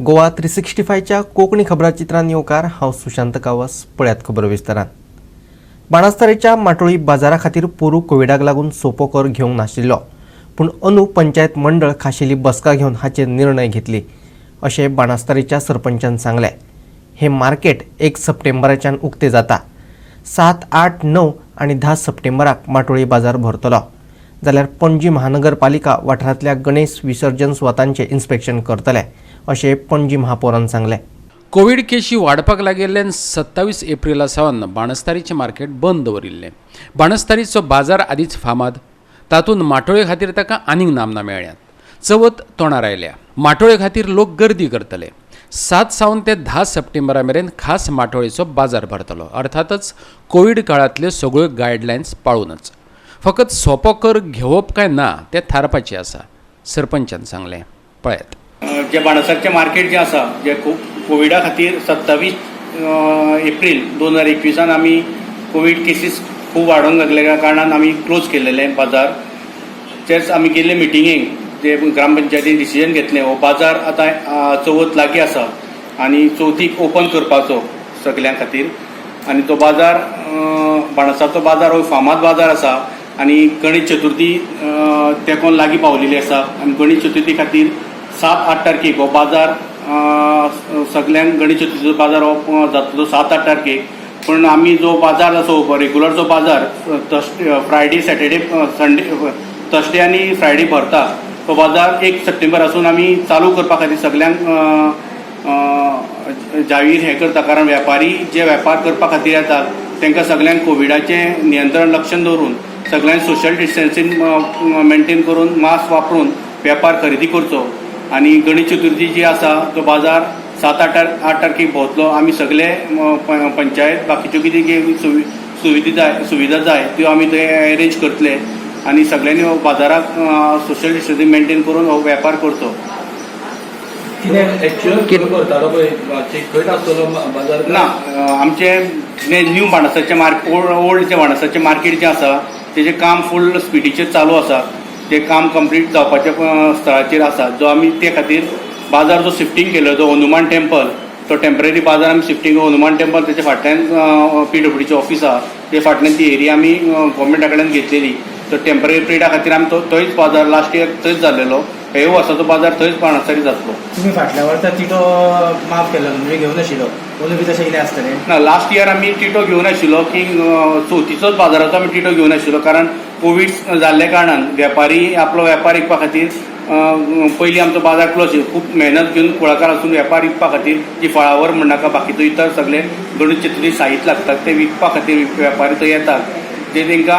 गोवा 365च्या कोंकणी खबराचित्रान येवकार. हांव सुशांत गांवस. पळयात खबर विस्तारान. बाणस्तारीच्या माटोळी बाजारा खातीर पोरू कोविडाक लागून सोपो कर घेवंक नाशिल्लो, पूण अंदू पंचायत मंडळ खाशेली बसका घेवन हाचेर निर्णय घेतली अशें बाणस्तारीच्या सरपंचान सांगलें. हें मार्केट 1 सप्टेंबराच्यान उक्तें जाता. 7, 8, 9 आनी 10 सप्टेंबराक माटोळी बाजार भरतलो. जाल्यार पणजी महानगरपालिका वाठारांतल्या गणेश विसर्जन सुवातांचें इन्स्पेक्शन करतले अशें पणजी महापौरान सांगलें. कोवीड केशी वाडपाक लागिल्ल्यान 27 एप्रिला सावन बाणस्तारीचें मार्केट बंद दवरिल्लें. बाणस्तारीचो बाजार आदींच फामाद, तातूंत माटोळे खातीर ताका आनीक नामना मेळ्ळ्यात. चवथ तोंडार आयल्या, माटोळे खातीर लोक गर्दी करतले. 7 सावन ते 10 सप्टेंबरा मेरेन खास माटोळेचो बाजार भरतलो, अर्थातच कोवीड काळांतल्यो सगळ्यो गायडलायन्स पाळूनच. फकत सोपो कर घेवप काय ना तें थारपाचें आसा, सरपंचान सांगलें. पळयात. जे बाणस्तारचें मार्केट जें आसा, जे खूब कोविडा खातीर 27 एप्रील 2021 आमी कोवीड केसीस खूब वाडोवंक लागल्या कारणान आमी क्लोज केलेले बाजार. तेच आमी गेल्ले मिटिंगेक जे ग्रामपंचायतीन डिसिजन घेतलें, हो बाजार आतां चवथ लागीं आसा आनी चवथीक ओपन करपाचो सगल्यां खातीर. आनी तो बाजार, बाणस्तारचो बाजार हो फामाद बाजार आसा आनी गणेश चतुर्थी तेंकोन लागीं पावलेली आसा आनी गणेश चतुर्थी खातीर 7-8 तारखेक हो बाजार सगल्यांक गणेश चतुर्थीचो बाजार हो जातलो 7-8 तारखेक. पूण आमी जो बाजार आसा, रेगुलर जो बाजार Thursday, Friday, Saturday, Sunday, Thursday आनी फ्रायडे भरता, तो बाजार 1 सप्टेंबर आसून आमी चालू करपा खातीर सगल्यांक जाहीर हें करता, कारण वेपारी जे वेपार करपा खातीर येतात तांकां सगल्यांक कोविडाचें नियंत्रण लक्षांत दवरून सगल्यांक सोशल डिस्टन्सींग मेंटेन करून, मास्क वापरून वेपार खरेदी करचो. आनी गणेश चतुर्थी जी आसा तो बाजार 7-8 8 तारखेक भोंवतलो. आमी सगले पंचायत बाकीच्यो कितें कितें सुविधा जाय त्यो आमी थंय अरेंज करतले आनी सगल्यांनी हो बाजाराक सोशल डिस्टन्सींग मेंटेन करून हो वेपार करचो. कितें एक्चुअल कितें करतालो पळय, चिकट आसतलो बाजार? ना, आमचे जे न्यू बाणस्तारचें मार्केट, ओल्ड जे बाणस्तारचें मार्केट जें आसा, तेजें काम फूल स्पिडीचेर चालू आसा. तें काम कंप्लीट जावपाच्या स्तराचेर आसा. जो आमी ते खातीर बाजार जो शिफ्टींग केलो, जो हनुमान टेम्पल, तो टेंपररी बाजार आमी शिफ्टींग हनुमान टेम्पल, तेच्या फाटल्यान पीडब्ल्यूडीचें ऑफीस आहा, ते फाटल्यान ती एरिया आमी गव्हर्मेंटा कडल्यान घेतलेली. तो टेंपररी पिरियडा खातीर आमी तो थंयच बाजार लास्ट इयर थंयच जाल्लेलो. हे वर्साचो बाजार थंयच बाणस्तारी जातलो. तुम्ही फाटल्या वर्सा टिटो माफ केलो, म्हणजे घेवन नाशिल्लो. अंदू बी तशें कितें आसतलें? ना, लास्ट इयर आमी टिटो घेवन आशिल्लो की चवथीचोच बाजाराचो आमी टिटो घेवन आशिल्लो, कारण कोवीड जाल्ल्या कारणान वेपारी आपलो वेपार विकपा खातीर पयलीं आमचो बाजार क्लोज. खूब मेहनत घेवन कुळाकार आसून वेपार विकपा खातीर जी फळावर म्हणनाका, बाकीचो इतर सगळे गणेश चतुर्थी साहित्य लागतात, ते विकपा खातीर वेपारी थंय येतात. ते तांकां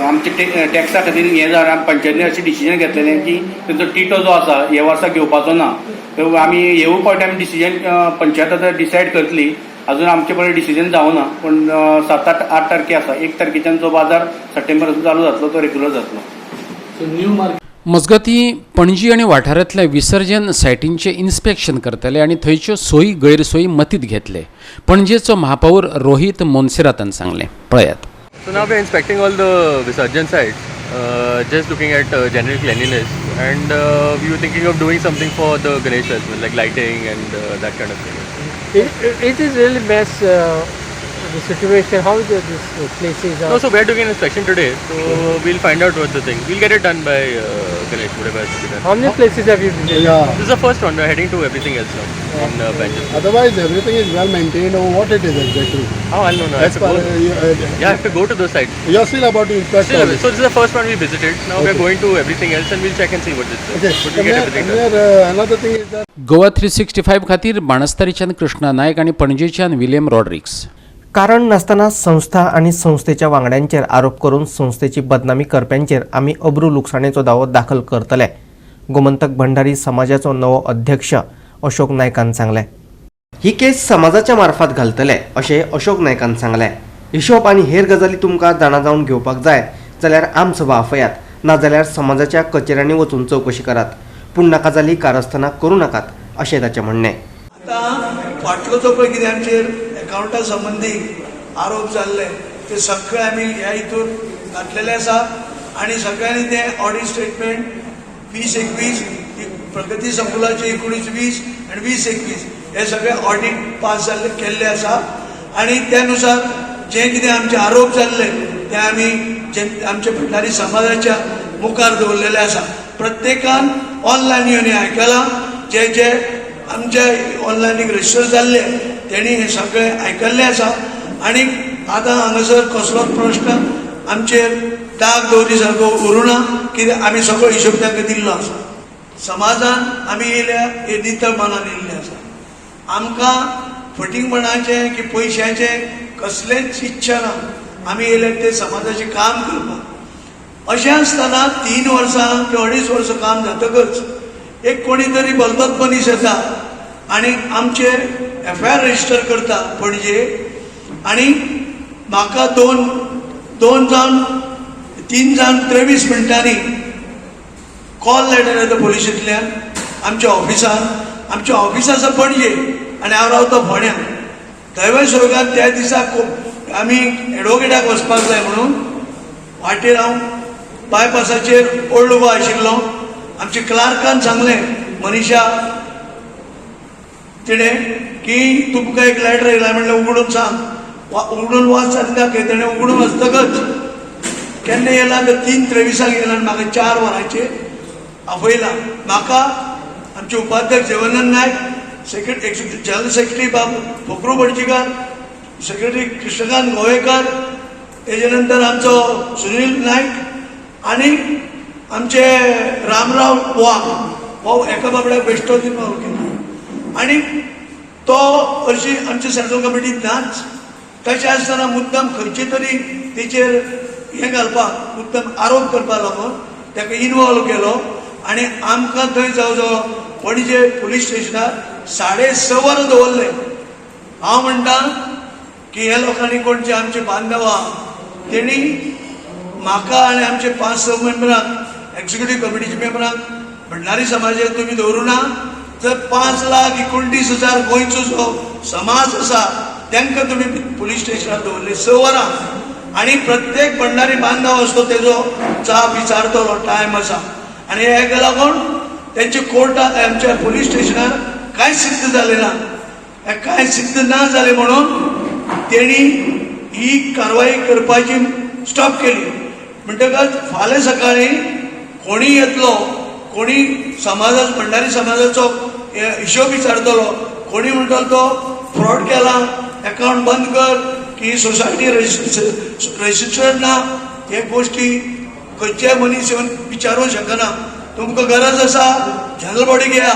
आमचे टॅक्सा खातीर हें जालें. पंचायतीन अशें डिसिजन घेतलेलें की तेंचो टिटो जो आसा हे वर्सा घेवपाचो ना. तर आमी हेवूय फावटी आमी डिसिजन पंचायत आतां डिसायड करतली. अजून आमचे कडेन डिसिजन जावना, पूण 7 8 तारखे आसा. 1 तारखेच्यान जो बाजार सप्टेंबरासून चालू जातलो, तो रेग्युलर जातलो. सो न्यू मार्केट मजगतीं, पणजी आनी वाठारांतल्या विसर्जन सायटींचें इन्स्पेक्शन करतले आनी थंयच्यो सोयी गैरसोयी मतींत घेतले, पणजेचो महापौर रोहित मोन्सेरातान सांगलें. पळयात. So now we're inspecting all the Visarjan sites, just looking at general cleanliness, and we were thinking of doing something for the Ganesh festival, like lighting and that kind of thing. It is really mess, the situation, how this places are. No, so we're doing an inspection today, so we'll find out what the thing. We'll get it done by Ganesh, whatever has to be done. How many places have you visited? Yeah. This is the first one. We're heading to everything else now in Panjim. Otherwise, everything is well maintained. Or what it is exactly? Oh, I don't know. I have As to per go. You, Yeah, I have to go to those sites. You are still about to inspect Still, all this. So this is the first one we visited. Now we're going to everything else and we'll check and see what it's. Okay. But we get everything done. Mayor, another thing is that Goa 365 खातीर बाणस्तारीच्यान कृष्णा नायक आनी पणजेच्यान William Rodrigues. कारण नासतना संस्था आनी संस्थेच्या वांगड्यांचेर आरोप करून संस्थेची बदनामी करप्यांचेर आमी अब्रू लुकसाणेचो दावो दाखल करतले, गोमंतक भंडारी समाजाचो नवो अध्यक्ष अशोक नायकान सांगलें. ही केस समाजाच्या मार्फत घालतले अशें अशोक नायकान सांगलें. हिशोब आनी हेर गजाली तुमकां जाणा जावन घेवपाक जाय जाल्यार आमसभा आफयात, नाजाल्यार समाजाच्या कचेऱ्यांनी वचून चवकशी करात, पूण नाका जाली कारस्थानां करूं नाकात अशें ताचें म्हणणें. आतां फाटलो जो पळय कितें आमचेर एकावंटा संबंदी आरोप जाल्ले, ते सगळे आमी ह्या हितून घातलेले आसा आनी सगळ्यांनी ते ऑडिट स्टेटमेंट 2021 प्रगती संकुलाचे 19-20 आनी 20-21 हे सगळे ऑडिट पास जाल्ले केल्ले आसा आनी त्या नुसार जे कितें आमचे आरोप जाल्ले ते आमी आमच्या भंडारी समाजाच्या मुखार दवरलेले आसा. प्रत्येकान ऑनलायन येवन आयकलां, जे जे आमच्या ऑनलायनीक रजिस्टर जाल्ले तेणी हें सगळें आयकल्लें आसा आनी आतां हांगासर कसलोच प्रश्न आमचेर दाग दवरी सारको उरूना, कित्याक आमी सगळो हिशोब तांकां दिल्लो आसा. समाजान आमी येयल्या हे नितळ मनान येयल्ले आसा. आमकां फटींगपणाचें की पयशांचें कसलेंच इच्छा ना. आमी येयले ते समाजाचें काम करपाक. अशें आसतना 3 वर्सां किंवा 2.5 वर्सां काम जातकच एक कोणी तरी भलतोच मनीस येता आनी आमचेर एफआयआर रजिस्टर करता पणजे आनी म्हाका 2 जावन 3 जावन 23 मिनटांनी कॉल लेटर येता पोलिशींतल्यान आमच्या ऑफिसान. आमच्या ऑफिस आसा पणजे आनी हांव रावता फोंड्या. दैव संयोगान त्या दिसा आमी एडवोकेटाक वचपाक जाय म्हणून वाटेर हांव बायपासाचेर ओल्ड गोवा आशिल्लो. आमच्या क्लार्कान सांगलें, मनीषा तिणें की तुमकां एक लेटर येयला, म्हणलें उगडून सांग, उगडून वाच आनी दाखय. तेणें उगडून वाचतकच केन्ना येयला तर 3:23 येयला आनी म्हाका 4 वरांचेर आपयला. म्हाका आमचे उपाध्यक्ष देवानंद नायक, जनरल सेक्रेटरी बाब फकरू पणजीकार, सेक्रेटरी कृष्णकांत गोवेकर, तेजे नंतर आमचो सुनील नायक आनी आमचे रामराव वाघ हो एका बाबड्याक बेश्टो इनवॉल्व केला आनी तो हरशीं आमच्या सेंट्रल कमिटींत नाच. तशें आसतना मुद्दम खंयचे तरी तेचेर हें घालपाक मुद्दम आरोप करपाक लागून ताका इनवॉल्व केलो आनी आमकां थंय जवळ जवळ पणजे पुलीस स्टेशनार 6.5 वरां दवरलें. हांव म्हणटा की ह्या लोकांनी कोणचे आमचे बांधव आहा तेणी म्हाका आनी आमचे 5-6 मेंबरांक, एक्झिक्युटीव कमिटीच्या मेंबरांक भंडारी समाजाक तुमी दवरूं ना तर 5,29,000 गोंयचो जो समाज आसा तांकां तुमी पुलीस स्टेशनार दवरले 6 वरां आनी प्रत्येक भंडारी बांधव आसतो तेजो जाप विचारतलो टायम आसा आनी हेका लागून तेंच्या कोर्टाक आमच्या पुलीस स्टेशनार कांय सिद्ध जालें ना. हें कांय सिद्ध ना जालें म्हणून तेणी ही कारवाई करपाची स्टॉप केली. म्हणटकच फाल्यां सकाळीं कोणी येतलो, कोणी समाजा भंडारी समाजाचो हिशोब विचारतलो, कोणी म्हणटलो तो फ्रॉड केला, अकावंट बंद कर, की सोसायटी रजिस्टर्ड ना, हे गोश्टी खंयच्याय मनीस येवन विचारूंक शकना. तुमकां गरज आसा जनरल बॉडी घेया,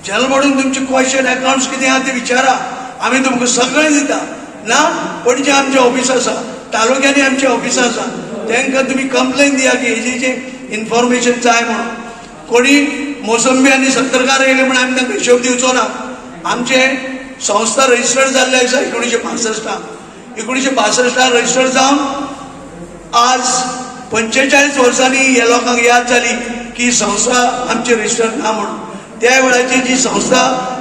जनरल बॉडीन तुमचे क्वेश्चन अकावंट्स कितें आहा ते विचारा, आमी तुमकां सगळें दिता. ना पणजे आमचें ऑफिस आसा, तालुक्यांनी आमचें ऑफिसां आसा, तांकां तुमी कंप्लेन दिया की हेजी जी इन्फॉर्मेशन जाय म्हणून. कोणी मोसंबी आनी सत्तरकार येयले म्हण आमी तांकां हिशोब दिवचो ना. आमचे संस्था रजिस्टर्ड जाल्ले आसा 1962 1962 रजिस्टर्ड जावन आज 45 वर्सांनी ह्या लोकांक याद जाली की संस्था आमची रजिस्टर्ड ना म्हणून. त्या वेळाची जी संस्था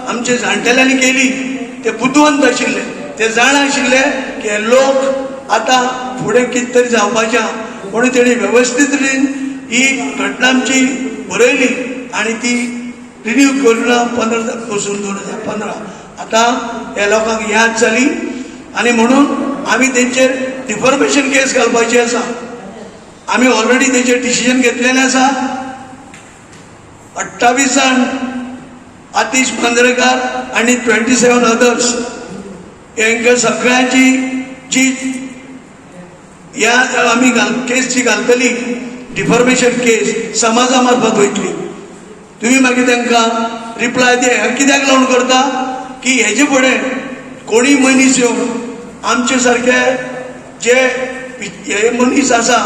आमचे जाणटेल्यांनी केली ते बुदवंत आशिल्ले, ते जाणा आशिल्ले की हे लोक आतां फुडें कितें तरी जावपाचें आहा म्हणून तेणी वेवस्थीत रितीन ही घटना आमची बरयली आनी ती रिन्यू करून 15 पासून 2015 आतां ह्या लोकांक याद जाली आनी म्हणून आमी तेंचेर डिफॉर्मेशन केस घालपाची आसा. आमी ऑलरेडी तेचेर डिसिजन घेतलेलें आसा. 28 जाण आतिश मांद्रेकार आनी 27 अदर्स हेंकां सगळ्यांची जी ह्या आमी केस जी घालतली डिफॉर्मेशन केस समाजा मार्फत वयतली. तुमी मागीर तांकां रिप्लाय दिया. कित्याक लागून करता की हेजे फुडें कोणी मनीस येवन आमचे सारके जे हे मनीस आसा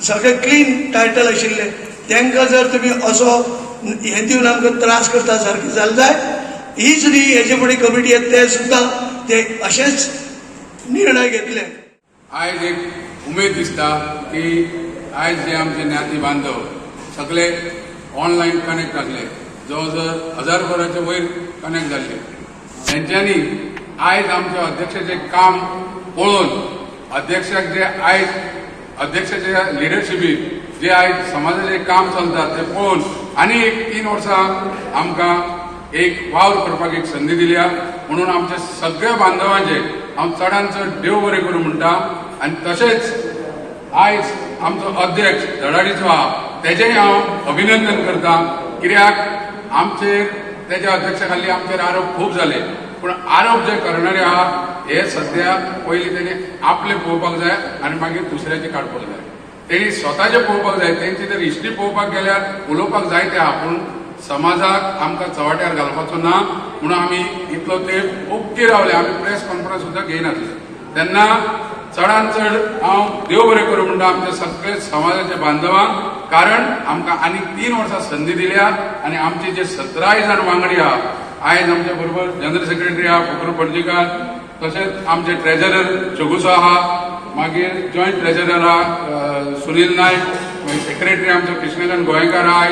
सगळे क्लीन टायटल आशिल्ले तांकां जर तुमी असो हें दिवन आमकां त्रास करता सारकें जालें जाय. हीच न्ही हेजे फुडें कमिटी येता ते सुद्दां ते अशेंच निर्णय घेतले. आयज एक उमेद दिसता की आयज जे आमचे ज्ञाती बांधव सगळे ऑनलायन कनेक्ट आसले, जवळ जवळ 1000 वरांचे वयर कनेक्ट जाल्ले, तेंच्यांनी आयज आमच्या अध्यक्षाचें काम पळोवन अध्यक्षाक जे आयज अध्यक्षाच्या लिडरशिपीत जे आयज समाजाचें काम चलता तें पळोवन आनी एक 3 वर्सां आमकां एक वावर करपाक एक संदी दिल्या. म्हणून आमच्या सगळ्या बांधवांचे हांव चडान चड देव बरें करूं म्हणटा. आनी तशेंच आयज आमचो अध्यक्ष धडाडीचो आहा, तेजेंय हांव अभिनंदन करता, कित्याक आमचेर तेज्या अध्यक्षा खाली आमचेर आरोप खूब जाले. पूण आरोप जे करणारे आहा, हे सद्या पयलीं तेणी आपले पळोवपाक जाय आनी मागीर दुसऱ्याचे काडपाक जाय. तेणी स्वताचे पळोवपाक जाय. तेंची जर हिस्ट्री पळोवपाक गेल्यार उलोवपाक जायते आहा, पूण समाजाक आमकां चव्हाट्यार घालपाचो ना म्हणून आमी इतलो तेंप ओग्गी रावले. आमी प्रेस कॉन्फरन्स सुद्दां घेयनासले तेन्ना. चडान चड हांव देव बरें करूं म्हणटा आमच्या सगळे समाजाच्या बांधवांक, कारण आमकां आनी 3 वर्सां संदी दिल्या. आनी आमचे जे 17 जाण वांगडी आहा, आयज आमच्या बरोबर जनरल सेक्रेटरी आहा फुकरू पणजीकार, तशेंच आमचे ट्रेजरर चगुसो आहा, मागीर जॉयंट ट्रेजरर आहा सुनील नायक, मागीर सेक्रेटरी आमचो कृष्णकांत गोंयकार आहा,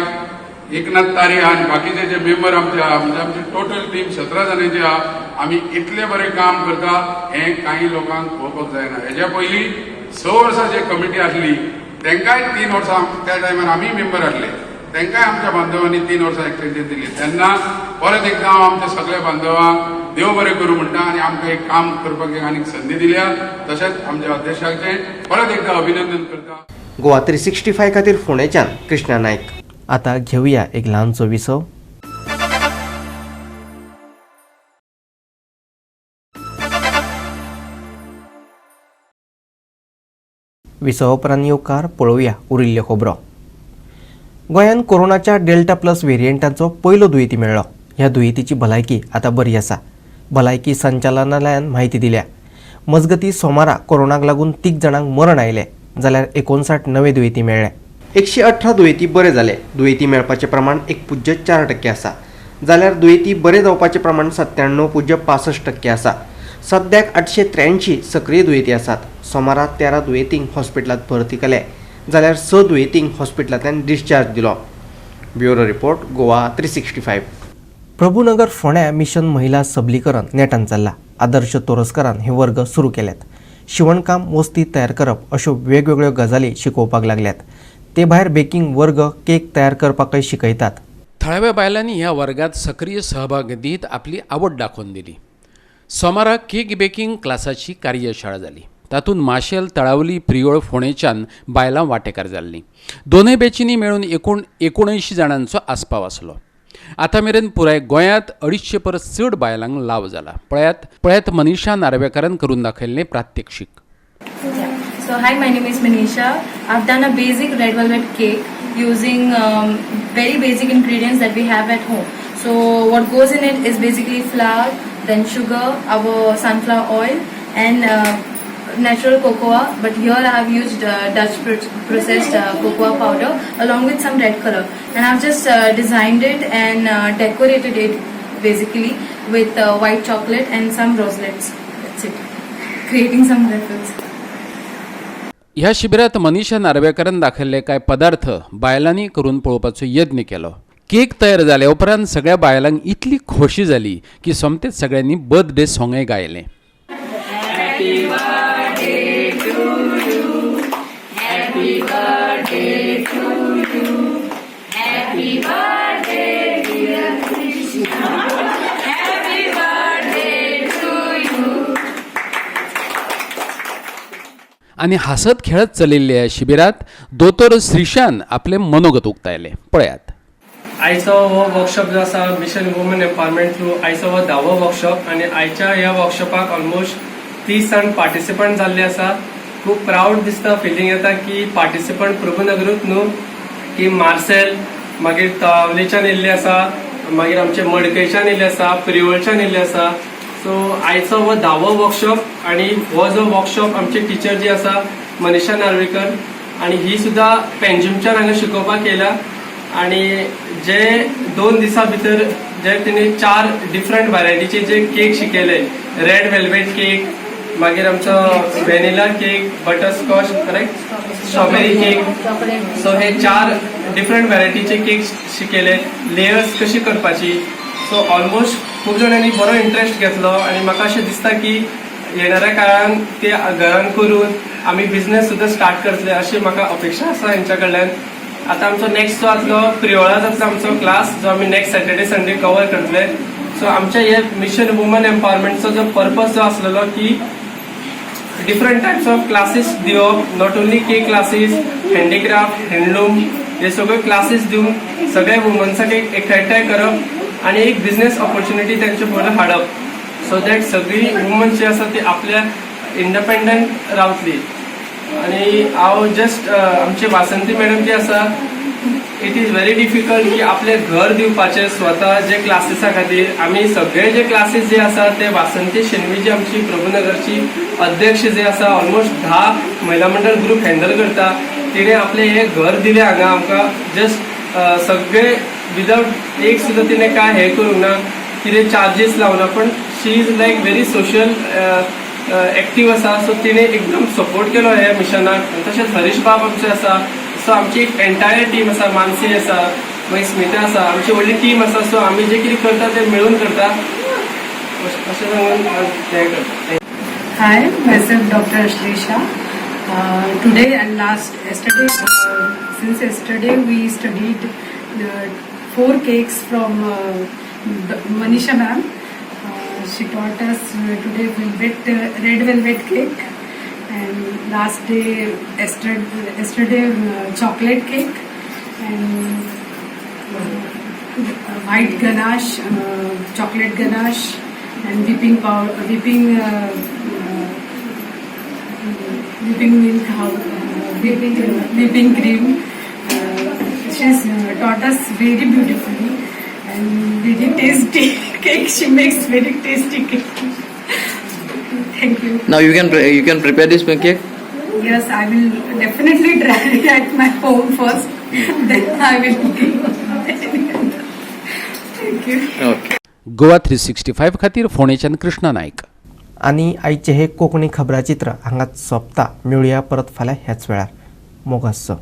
एकनाथ तारी आहा आनी बाकीचे जे मेंबर आमचे आहा. म्हणजे आमची टोटल टीम 17 जाणांची आहा. आमी इतलें बरें काम करता हें कांय लोकांक पळोवपाक जायना. हेज्या पयलीं 6 वर्सां जे कमिटी आसली, तांकांय 3 वर्सां, त्या टायमार आमी मेंबर आसले, तांकांय आमच्या बांधवांनी 3 वर्सां एक्सटेंशन दिली. तेन्ना परत एकदां हांव आमच्या सगळ्या बांधवांक देव बरें करूं म्हणटा आनी आमकां एक काम करपाक एक आनीक संदी दिल्या. तशेंच आमच्या अध्यक्षाचें परत एकदां अभिनंदन करता. गोवा 365 खातीर फोंडेच्यान कृष्णा नायक. आता घेऊया एक ल्हानसो विसव. विसवा उपरांत येवकार. पळोवया उरिल्ल्यो खबरो. गोंयांत कोरोनाच्या डेल्टा प्लस वेरियंटाचो पयलो दुयेंती मेळ्ळो. ह्या दुयेंतीची भलायकी आतां बरी आसा. भलायकी संचालनालयान म्हायती दिल्या. मजगतीं, सोमारा कोरोनाक लागून तीग जाणांक मरण आयलें, जाल्यार 59 नवे दुयेंती मेळ्ळे. 118 दुयेंती बरे जाले. दुयेंती मेळपाचें प्रमाण 1.4% आसा, जाल्यार दुयेंती बरे जावपाचें प्रमाण 97.65% आसा. सद्याक 883 सक्रीय दुयेंती आसात. सोमारा 13 दुयेंतींक हॉस्पिटलांत भरती केले, जाल्यार स दुयेंतींक हॉस्पिटलांतल्यान डिस्चार्ज दिलो. Bureau report, Goa 365. Prabhunagar फोंड्या मिशन महिला सबलीकरण नेटान चल्ला. आदर्श तोरस्करान हे वर्ग सुरू केल्यात. शिवणकाम, वस्ती तयार करप अश्यो वेगवेगळ्यो गजाली शिकोवपाक लागल्यात. ते भायर बेकिंग वर्ग, केक तयार करपाकय शिकयतात. थळाव्या बायलांनी ह्या वर्गात सक्रीय सहभाग दीत आपली आवड दाखोवन दिली. सोमारा केक बेकिंग क्लासाची कार्यशाळा जाली. तातूंत माशेल, तळावली, प्रियोळ, फोंडेच्यान बायलां वांटेकार जाल्लीं. दोनूय बॅचींनी मेळून एकूण 79 जाणांचो आस्पाव आसलो. आतां मेरेन पुराय गोंयांत 250 परस चड बायलांक लाव जाला. पळयात पळयात मनीषा नार्वेकारान करून दाखयल्लें प्रात्यक्षीक. Yeah. So hi, my name is Manisha. I've done a basic red velvet cake using very basic ingredients that we have at home. So what goes in it is basically flour, then sugar, our sunflower oil, and natural cocoa. But here I have used Dutch processed cocoa powder along with some red color. And I've just designed it and decorated it basically with white chocolate and some roselets. That's it. Creating some ruffles. ह्या शिबिरात मनीषा नार्वेकारान दाखयल्ले कांय पदार्थ बायलांनी करून पळोवपाचो यत्न केलो. Cake तयार जाल्या उपरांत सगळ्या बायलांक इतली खोशी जाली की सोमतेच सगळ्यांनी birthday सोंगय गायलें. Happy birthday to you. Happy birthday to you. Happy birthday, dear Krishna. Happy birthday to you. आनी हांसत खेळत चलिल्ल्या ह्या शिबिरात दोतोर श्रीशान आपलें मनोगत उक्तायलें. पळयात. आयचो हो वर्कशॉप जो आसा, मिशन वुमन एम्पावरमेंट थ्रू आयचो हो 10वो वर्कशॉप आनी आयच्या ह्या वर्कशॉपाक ऑलमोस्ट 30 जाण पार्टिसिपंट जाल्ले आसा. खूब प्रावड दिसता, फिलींग येता की पार्टिसिपंट प्रभुनगरूच न्हू की मार्सेल, मागीर तळावलेच्यान येयल्ले आसा, मागीर आमचे मडकयच्यान येयल्ले आसा, प्रियोळच्यान येयल्ले आसा. सो आयचो हो 10वो वर्कशॉप आनी हो जो वर्कशॉप आमची टिचर जी आसा मनीषा नार्वेकर आनी ही सुद्दां पेंजिमच्यान हांगा शिकोवपाक येयल्या आणि जे 2 दिसां भितर जे तिने चार डिफरंट व्हरायटीचे जे केक शिकयले, रेड वेल्वेट केक, मागीर आमचो vanilla cake, butterscotch, correct, strawberry cake. So हे चार डिफरंट व्हरायटीचे केक शिकयले, लेयर्स कशी करपाची. सो ऑलमोस्ट खूब जाणांनी बरो इंट्रस्ट घेतलो आनी म्हाका अशें दिसता की येणाऱ्या काळान ते घरान करून आमी बिझनेस सुद्दां स्टार्ट करतले अशी म्हाका अपेक्षा आसा हेंच्या कडल्यान. आतां आमचो नेक्स्ट जो जातलो, प्रियोळा जातलो आमचो क्लास, जो आमी नेक्स्ट सॅटर्डे संडे कवर करतले. सो आमच्या हे मिशन वुमन एम्पावरमेंटचो जो पर्पज जो आसलेलो की डिफरंट टायप्स ऑफ क्लासीस दिवप, not only cake classes, handicraft, handloom, हे सगळे क्लासीस दिवन सगळे वुमन्साक एक एकठांय करप आनी एक बिझनेस ऑपॉर्च्युनिटी तांचे फुडें हाडप, सो that सगळी वुमन्स जी आसा ती आपल्या इंडिपेंडंट रावतली. आनी हांव जस्ट आमची वासंती मॅडम जी आसा, it is very difficult की आपलें घर दिवपाचें स्वता जे क्लासीसा खातीर. आमी सगळे जे क्लासीस जे आसा ते वासंती शेणवी जी आमची प्रभुनगरची अध्यक्ष जे आसा, ऑलमोस्ट 10 महिला मंडळ ग्रूप हँडल करता, तिणें आपलें हें घर दिलें हांगा आमकां. जस्ट सगळे विदाउट एक सुद्दां तिणें काय हें करूंक ना, कितें चार्जीस लावना, पण she is like very social active आसा. सो तिणें एकदम सपोर्ट केलो ह्या मिशनाक. तशेंच हरीश बाब आमचे आसा. सो आमची एक एंटायर टीम आसा. मानसी आसा, मागीर स्मिता आसा, आमची व्हडली टीम आसा. सो आमी जे कितें करता ते मेळून करता, अशें सांगून हांव हें करता. Hi, myself Dr. Ashlesha. Today and last yesterday, since yesterday we studied four cakes from Manisha ma'am. She taught us today velvet, red velvet cake, and last day yesterday chocolate cake and white ganache, chocolate ganache, and whipping powder, whipping milk, how, whipping cream. She's taught us very beautifully and very tasty cake. She makes very tasty cake. Thank you. Now you can prepare this cake. Yes, I will definitely try it at my home first. Then I will give. Thank you. Okay. Goa 365 खातीर फोंडेच्यान कृष्णा नायक. आनी आयचें हें कोंकणी खबराचित्र हांगाच सोंपता. मेळुया परत फाल्यां ह्याच वेळार. मोगासो.